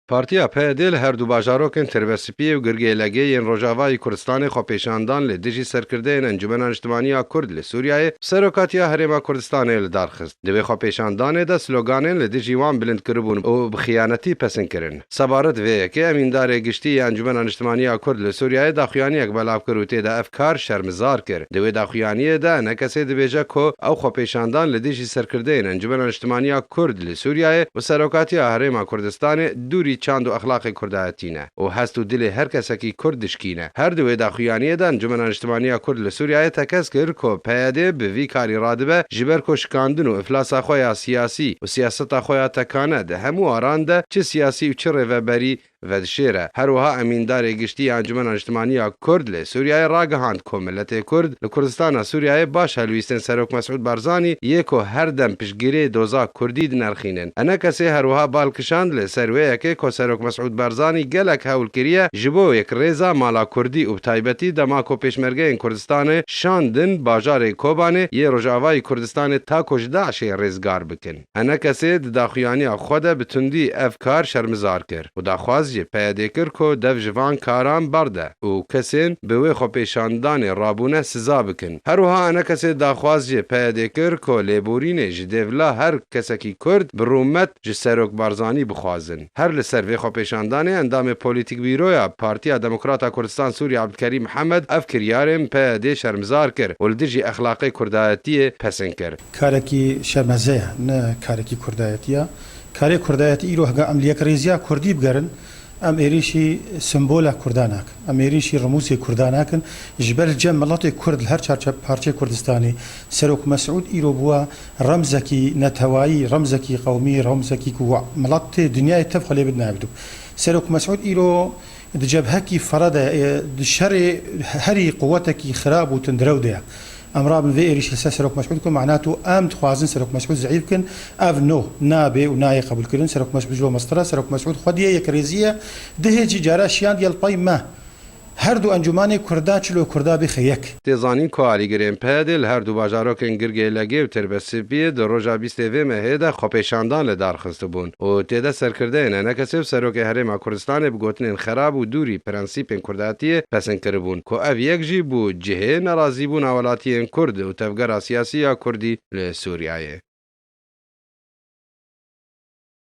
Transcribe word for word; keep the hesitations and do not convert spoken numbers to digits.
Partiya P Y D li her du bajarokên Tirbesipiyê û Girgê Legê yên Rojavayî Kurdistanê xwepêşandan li dijî serkirdeyên Encûmena Niştimanî ya Kurd li Sûriyeyê û Serokatiya Herêma Kurdistanê li dar xist. Di wê xwepêşandanê de sloganên li dijî wan bilind kiribûn û bi xiyanetî pesn kirin. Sebaret vê yekê, emîndarê giştî ya Encûmena Niştimanî ya Kurd li Sûriyeyê daxuyaniyek belav kir û tê de ev kar şermizar kir. Di wê daxuyaniyê de ENKSê dibêje ku ew xwepêşandan li dijî serkirdeyên Encûmena Niştimanî ya Kurd li Sûriyeyê û Serokatiya Herêma Kurdistanê dûrî çand û exlaqê kurdayetî ne û hest û dilê her kesekî kurd dişkîne. Her di wê daxuyaniyê de Encûmena Niştimanî ya Kurd li Sûriyeyê tekez kir ku P Y D bi vî karî radibe, ji ber ku şikandin û iflasa xwe ya siyasî û siyaseta xwe ya tekane di hemû aran de çi siyasî û çi rêveberî vedişêre. Her wiha emîndarê giştî ya Encûmena Niştimanî ya Kurd li Sûriyeyê ragihand ku miletê Kurd li Kurdistana Sûriyeyê baş helwîstên Serok Mesûd Barzanî yê ku her dem piştgirê doza Kurdî dinerxînin. ENKSê her wiha bal kişand li ser wê yekê ku Serok Mesûd Barzanî gelek hewl kiriye ji bo yekrêza mala Kurdî û bi taybetî dema ku pêşmergeyên Kurdistanê şandin bajarê Kobanê yê Rojavayî Kurdistanê ta ku ji DAIŞê rêzgar bikin. ENKSê di daxuyaniya xwe de bi tundî ev kar şermizar kir û daxwaz ji P Y D'ê kir ku dev ji van karan berde û kesên bi wê xwepêşandanê rabûne siza bikin. Her wiha ENKSê daxwaz ji P Y D'ê kir ku lêborînê ji dêvla her kesekî Kurd bi rûmet ji Serok Barzanî bixwazin. Her li ser vê xwepêşandanê endamê polîtîkbîroya Partiya Demokrata Kurdistan Sûriye Abdulkerîm Mihemed ev kiryarên P Y D'ê şermizar kir û li dijî exlaqê kurdayetiyê pesn kir. Karekî şermezeye, ne karekî kurdayetî ye. Karê kurdayetî îro hega em li yekrêziya kurdî bigerin, em êrîşî simbola kurda nakin. Em êrîşî rimûsê kurda nakin. Ji ber li cem miletê kurd li her çar parçeyê Kurdistanê Serok Mesûd îro bûye remzekî netewayî, remzekî qewmî, remzekî ku milet tê dinyayê tev xwe lê bidinaye bidû. Serok Mesûd îro di cebhekî fere de, e, di şerê herî quwetekî xirab û tundrew de ye. Em rabin vê êrîş li ser Serok Mesûd ku mehna tu em dixwazin Serok Mesûd zeîf bikin. Ev no, nabe û nayê qebûlkirin. Serok Mesûd ji bo mestir e. Serok Mesûd xwediyê yekrêzî ye. Dihê jî cara şiyandiye li pey me. Her du encûmanê Kurda çilo Kurda bixe yek. Tê zanîn ku alîgirên P Y D'ê li her du bajarokên Girgê Legê û Tirbesipiyê di roja bîstê vê mehê de xwepêşandan li dar xistibûn û tê de serkirdeyên ENKSê û Serokê Herêma Kurdistanê bi gotinên xerab û dûrî prensîpên kurdatiyê pesn kiribûn ku ev yek jî bû cihê nerazîbûna welatiyên Kurd û tevgera siyasî ya Kurdî li Sûriyeyê.